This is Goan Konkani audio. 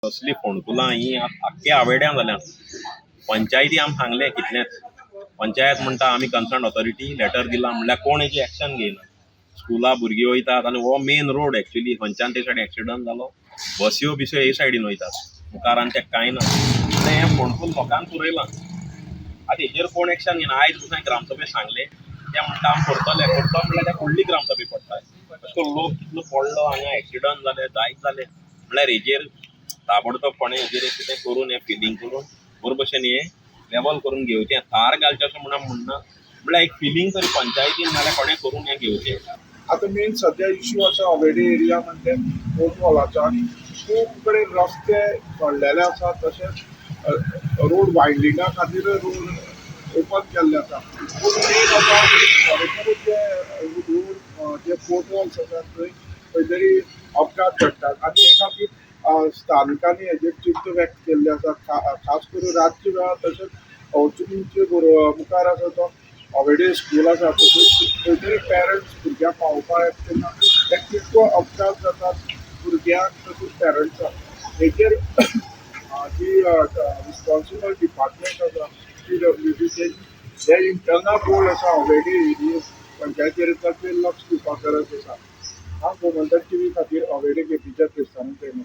असली फोंडकुलां ही आख्ख्या आवेड्यां जाल्यात. पंचायती आमी सांगलें कितलेंच, पंचायत म्हणटा आमी कन्सर्न ऑथॉरिटी लेटर दिलां, म्हणल्यार कोण हेजी एक्शन घेयना. स्कुला भुरगीं वयतात आनी हो मेन रोड एक्चुली खंयच्यान ते सायडीन एक्सिडंट जालो, बस्यो बिस्यो हे सायडीन वयतात, मुखार आनी तेका कांय ना. आनी हें फोंडकूल लोकांक पुरयलां. आतां हेजेर कोण एक्शन घेयना. आयज पसून ग्रामसभेक सांगलें, ते म्हणटा आमी करतले. करतलो म्हणल्यार ते फुडली ग्रामसभा पडटा. अशें करून लोक कितलो पडलो हांगा, एक्सिडंट जाले, जायत जाले. म्हणल्यार हेजेर ताबडतोबपणे हेजेर कितें करून, हें फिलींग करून बरे भशेन हें लेवल करून घेवचें. थार घालचें अशें म्हणून म्हणना, म्हणल्यार एक फिलींग तरी पंचायतीन नाल्यार कोणें करून हें घेवचें. आतां मेन सद्या इश्यू आसा ऑलरेडी एरिया म्हणजे फोर्ट वॉलाचो आनी खूब कडेन रस्ते चडलेले आसा, तशेंच रोड वायडनिंगा खातीर रोड ओपन केल्ले आसा. पूण मेन आतां खरें जे रोड, जे फोर्ट वॉल्स आसात, थंय खंय तरी अपघात घडटात आनी हे खातीर स्थानिकांनी हेजेर चिंता व्यक्त केल्ली आसा. खास करून रातच्या वेळार, तशेंच तुमचे मुखार आसा तो ऑलरेडी स्कूल आसा, तशेंच खंय तरी पेरंट्स भुरग्यांक पावोवपाक येता तेन्ना ते कितको अपघात जातात भुरग्यांक तशेंच पेरंट्सांक. हेजेर जी रिस्पॉन्सिबल डिपार्टमेंट आसा, पीडब्ल्यूडी, जे इंटरनल रोड आसा ऑलरेडी पंचायतीर, ताचेर लक्ष दिवपाक गरज आसा. हांव गोमंतक टीव्ही खातीर ऑलरेडी केपीच्या क्रिस्तांव.